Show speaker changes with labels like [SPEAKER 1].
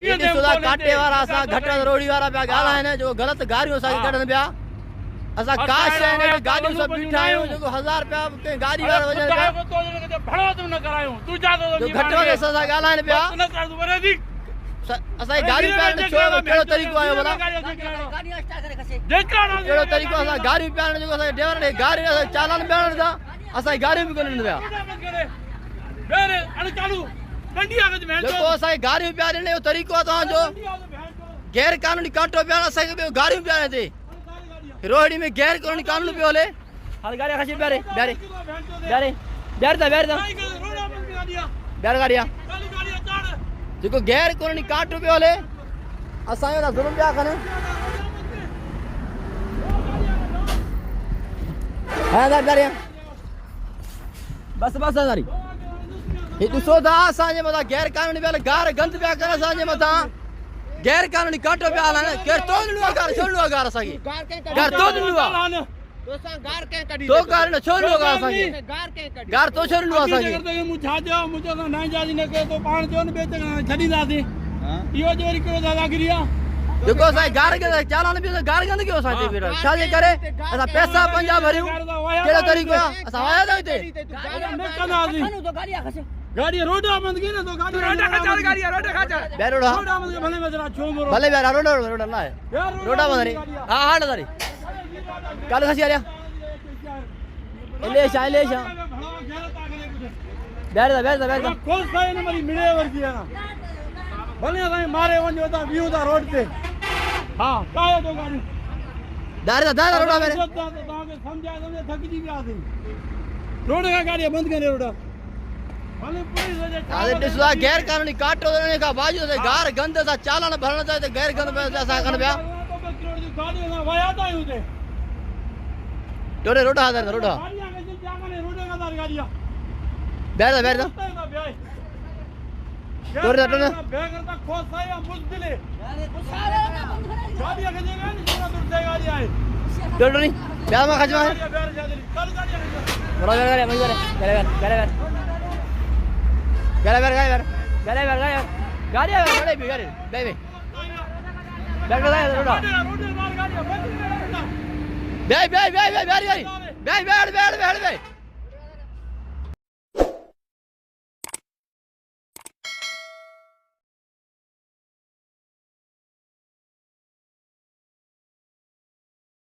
[SPEAKER 1] هي ڏسو ٿا ڪاٽي وارا اسان گهٽ روڙي وارا پيا ڳالهائن جو غلط گاريون اسان کي ڪڍن پيا. اسان ڪا شيء نه گاڏيون سڀ بيٺا آهيون جيڪو 1000 رپيا ڪنهن گاڏي وارا وڃن پيا جو گهٽ وڌ اسان سان ڳالهائن پيا. اسان کي گاريون پيارڻ ڇو ڪهڙو طريقو آهي ڀلا؟ ڪهڙو طريقو اسان گاريون پيارڻ جيڪو اسان کي ڊرائيورن کي گاريون اسان چالان پيارڻ ٿا اسان کي گاريون به ڪونه ڏين پيا. جيڪو اسان کي گاريون پيا ڏين اهو طريقو آهي توهان جو غير قانوني ڪانٽو پيارڻ اسان کي ٻيو گاريون پيارين هتي روهڙي ۾ غير قانوني قانون پيو هلي. هل گاڏي کسي بياري بياري بياري بياري ٿا بياري ٿا بياري گاڏي آ جيڪو غير قانوني ڪانٽو پيو هلي اسان جو ظلم پيا ڪن. ها بياري بس بس هزاري هي ڏسو ٿا اسان جي مٿان غير قانوني پيا گار گند پيا ڪن اسان جي مٿان غير قانوني ڪانٽو پيا هلائن. ڪير تو ڏنو آ گار؟ ڇو ڏنو آ گار اسان کي؟ گار تو ڏنو آ؟ تو گار نه ڇو ڏنو گار اسان کي؟ گار تو ڇو ڏنو اسان کي؟
[SPEAKER 2] مون ڇا چيو؟ مون چيو اسان ناانصافي نه ڪيو تو پاڻ چيو نه ٻئي چڱا ڇڏينداسين. اهو جو وري ڪهڙو داداگيري آ؟
[SPEAKER 1] جيڪو اسان کي گار گند چالان به گار گند ڪيو اسان تي پيرا ڇا جي ڪري اسان پئسا پنهنجا ڀريون؟ ڪهڙو طريقو آ؟ اسان آيا ته هتي
[SPEAKER 2] گاڏي روڊ بند ڪئي نه تو گاڏي روڊ کان چڙ گاڏي روڊ کان چڙ
[SPEAKER 1] بي روڊ
[SPEAKER 2] بند ڀلي مزرا ڇو مرو
[SPEAKER 1] ڀلي بي روڊ روڊ نه روڊ بند ري. ها ها نه ري ڪال کسي آريا اليشا اليشا بيار دا بيار دا بيار دا
[SPEAKER 2] کول سائين نه مري مڙي ورجي آ ڀلي سائين ماري وڃو تا ويو تا روڊ تي. ها ڪايو تو گاڏي
[SPEAKER 1] دار دا دار روڊ ۾
[SPEAKER 2] توهان کي سمجھا سمجھا ٿڪجي وياسين. روڊ کان گاڏي بند ڪري روڊ ڀلي پوليس هجي ڇا.
[SPEAKER 1] هاڻي ڏسو ٿا غير قانوني ڪاٽو ان کان باوجود اسان گار گند اسان چالان ڀرڻ ٿا ته غير گند اسان کن پيا ٽوڙي روڊ هزار روڊ بيار دا بيار دا ٽوڙي دا ٽوڙي ٽوڙي بيار ما خجما روڊ بيار بيار بيار بيار بيار بيار بيار بيار بيار بيار گاڙي گاڙي بيار بي بي بيار بيار روڊ بي بي بي بي بيار بي بي بي بي بي بي.